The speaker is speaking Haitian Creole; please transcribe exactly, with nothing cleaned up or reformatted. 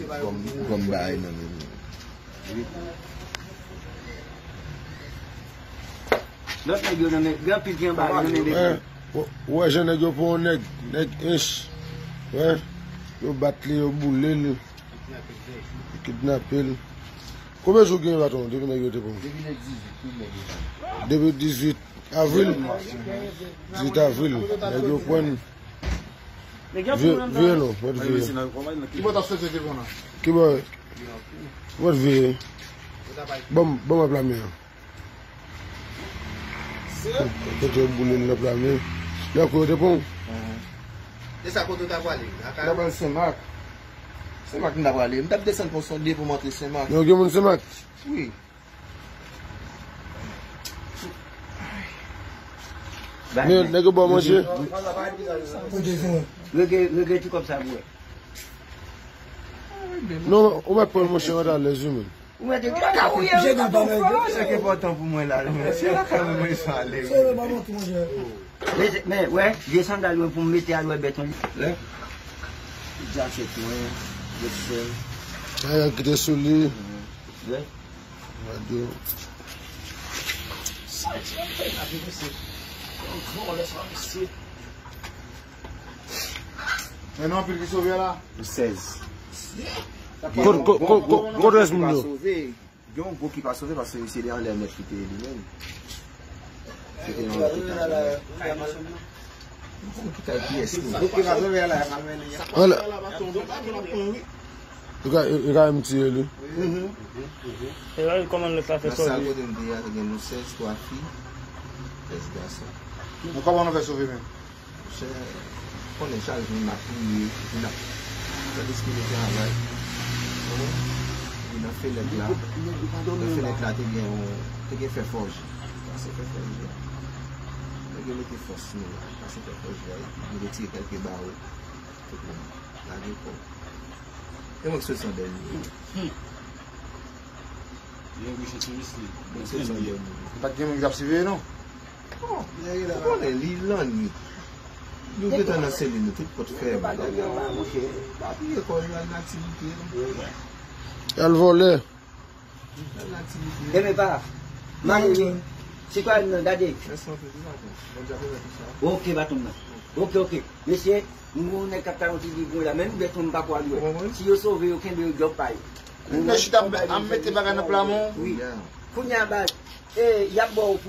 Kòm, kòm bagay nan men nou. Lòt nèg yo nan men, gen anpil ki anba yo nan men nèg yo. Hein, ou, ou wè jan nèg yo pran yon nèg, nèg ench. Wè, yo bat li, yo boule li. Yo kidnape l. Konbyen jou gen patwon depi nèg yo te pran? Depi le dizuit, tout nèg yo pran. Depi dizuit avril? Dizuit avril. Nèg yo pran. Vye, vye non, mwen te vye. Ki bò t ap soti te pran nan? Ki bò? Mwen te vye. Bon, bon, mwen plame an. Kote yo boule l nan plame. Lè kou yo te pran. E sa kote w ta pwale? Lakay ou? Lakay Senmak. Senmak m ta pwale. M t ap desann pon sonde pou m antre Senmak. Yo gen moun Senmak? Wi. Men, nèg yo ba w manje? Rege, rege ti kòb sa pou wè. Non, ou mèt pran l, monchè, ou mèt alèz, wi, men. Ou mèt di, "Lakay ou ye, ou ka fè yon fwa." Sa ki enpòtan pou mwen la, men se lakay mwen mwen sa ale, wi. Men, men, wè, vye sandal mwen pou m mete al wè bèt mwen. Wè. Jakèt mwen, vèsè. Sa yo kite sou li. Wè. Radyo. Sa ti ap fè la, mesye. Yon gran lè sa, mesye. Men non, anpil ki sove la. Sèz. Kot, kot, kot, kot, kot rès moun yo? Gen yon gwo ki pa sove paske se de anlè nèt li te ye li menm. Se te yon lòt eta. Gwo ki kay kiyès nou? Gwo ki pa sove la, e pa mennen. Anlè. Yo ka, yo ka menm tiye li. E la, kòman lè sa fè sove? Nan sal kote m te ye a, te gen nou sèz, twa fi, trèz gason. Bon, kòman nou fè sove menm? Monchè, konnen chak jou n ap priye, n ap fè lespri de travay. Konprann? Epi nan fenèt la, nan fenèt la te gen yon, te gen fè fòje. Pase fè fòje a. Nèg yo mete fòs nou la. Pase fè fòje a, epi nou retire kèlke bawo. Tout moun lage kò. E mwen ki sot san dènye. Mwen ki sot san dènye. Pa t gen moun ki t ap siveye, non? Bon, ou konnen, li lannwit. Nou gentan nan selil nou, tout pòt fèmen. Pa bliye kò nou al nan aktivite. Al vòlè. Al nan aktivite. Enben pa. Mari, sitwayen nan, gade. Mèsi anpil, wi, patwon. Bondye ap remèt ou sa. Ok, patwon nan. Ok, ok. Mesye, nou nèg k ap ta yon ti bibwen la, menm bèt mwen m pa pral wè. Si yo sove, yo kenbe yo djòb pa yo. Mèt chita ap mete bagay nan pla men w. Wi. Kounye a, baz, e, y ap ba w